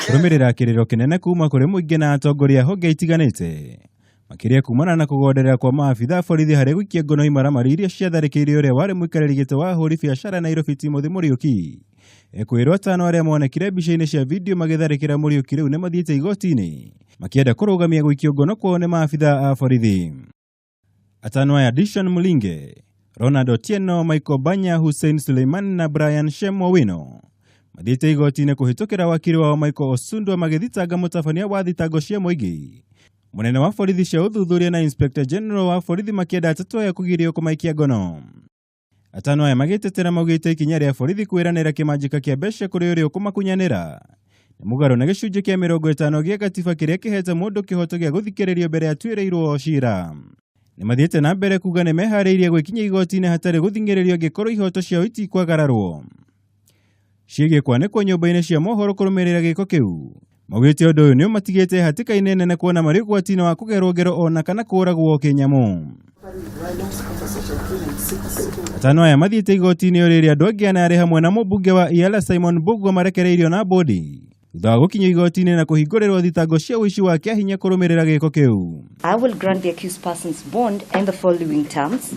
Kũrũmĩrĩra kĩrĩro kĩnene kuma kũrĩ mũingĩ na atongoria a honge itiganĩte, makĩria kumana na kũgonderera kwa maabitha a borithi harĩ gũikia ngono imaramari iria ciatharĩkĩire ũrĩa warĩ mũikarĩri gĩtĩ wa ahũri biacara Nairobi Timothy Mũriũki. Ekwĩrwo atano arĩa monekire mbica-inĩ cia video magĩtharĩkĩra Mũriũki rĩu nĩ mathiĩte igoti-inĩ makĩenda kũrũgamia gũikio ngono kwao nĩ maabitha a borithi. Atano aya Dishon Mulinge, Ronald Otieno, Michael Banya, Hussein Suleiman na Brian Shem Owino mathiĩte igoti-inĩ kũhĩtũkĩra wakiri wao Michael Osundwa magĩthitanga mũtabania wa thitango cia mũingĩ, mũnene wa borithi cia ũthuthuria na Inspector General wa borithi makĩenda atatũ aya kũgirio kũmaikia ngono. Atano aya magĩtetera maugĩte ikinya rĩa borithi kwĩranĩra kĩmanjĩka kĩa mbeca kũrĩ ũrĩa ũkũmakunyanĩra nĩ mũgarũ na gĩcunjĩ kĩa 50 gĩa gatiba kĩrĩa kĩhete mũndũ kĩhoto gĩa gũthikĩrĩrio mbere atuĩrĩirwo cira. Nĩ mathiĩte na mbere kuga nĩ meharĩirie gwĩkinya igoti-inĩ hatarĩ gũthing'ĩrĩrio angĩkorwo ihoto ciao itikwagararwo. Ciĩgiĩ kwanĩkwo nyũmba-inĩ cia mohoro kũrũmĩrĩra gĩko kĩu, maugĩte ũndũ ũyũ nĩ ũmatigĩte hatĩka-inĩ nene kuona marĩ ũgwati-inĩ wa kũgerwo ngero ona kana kũũragwo kĩnyamũ. Atano aya mathiĩte igoti-inĩ o rĩrĩ andũ angĩ ana arĩ hamwe na mũmbunge wa EALA Simon Mbugua marekereirio na bũndi thutha wa gũkinyio igoti-inĩ na kũhingũrĩrwo thitango cia ũici wa kĩahinya kũrũmĩrĩra gĩko kĩu. I will grant the accused persons bond in the following terms.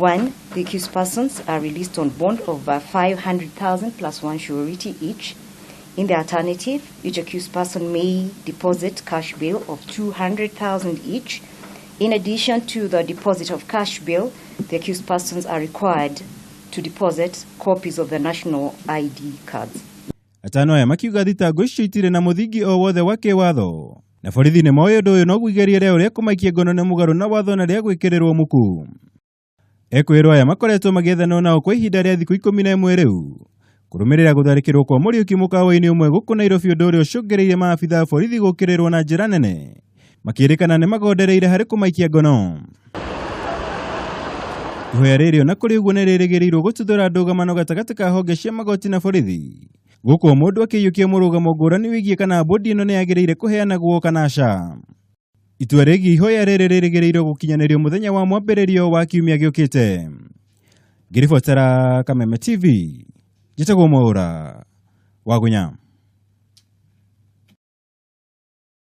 One, the accused persons are released on bond of 500,000 plus one surety each. In the alternative, each accused person may deposit cash bail of 200,000 each. In addition to the deposit of cash bail, the accused persons are required to deposit copies of their national ID cards. Atano aya makiuga thitango icio itirĩ na mũthingi o wothe wa kĩwatho na borithi nĩ moĩ ũndũ ũyũ no igeria rĩao rĩa kũmaikia ngono nĩ mũgarũ na watho na rĩa gwĩkĩrĩrwo muku. Ekwĩrwo aya makoretwo magĩethanwo nao kwa ihinda rĩa thikũ 11 rĩu kũrũmĩrĩra gũtharĩkĩrwo kwa Mũriũki mũkawa-inĩ ũmwe gũkũ Nairobi, ũndũ ũrĩa ũcũngĩrĩirie maabitha a borithi gũkĩrĩrwo na njĩra nene makĩrĩkana nĩ magondereire harĩ kũmaikia ngono. Ihoya rĩrĩ ona kũrĩ ũguo nĩ rĩrĩgĩrĩirwo gũtuthũra ndũgamano gatagatĩ ka honge cia magoti na borithi, gũkũ o mũndũ akĩiyũkia mũrũgamo ngũrani wĩgiĩ kana bũndi ĩno nĩ yagĩrĩire kũheanagwo kana ca. Itua rĩgiĩ ihoya rĩrĩ rĩrĩgĩrĩirwo gũkinyanĩrio mũthenya wa mwambĩrĩrio wa kiumia gĩũkĩte. Ngĩribotera Kameme TV, njĩtagwo Mwaũra Wagunya.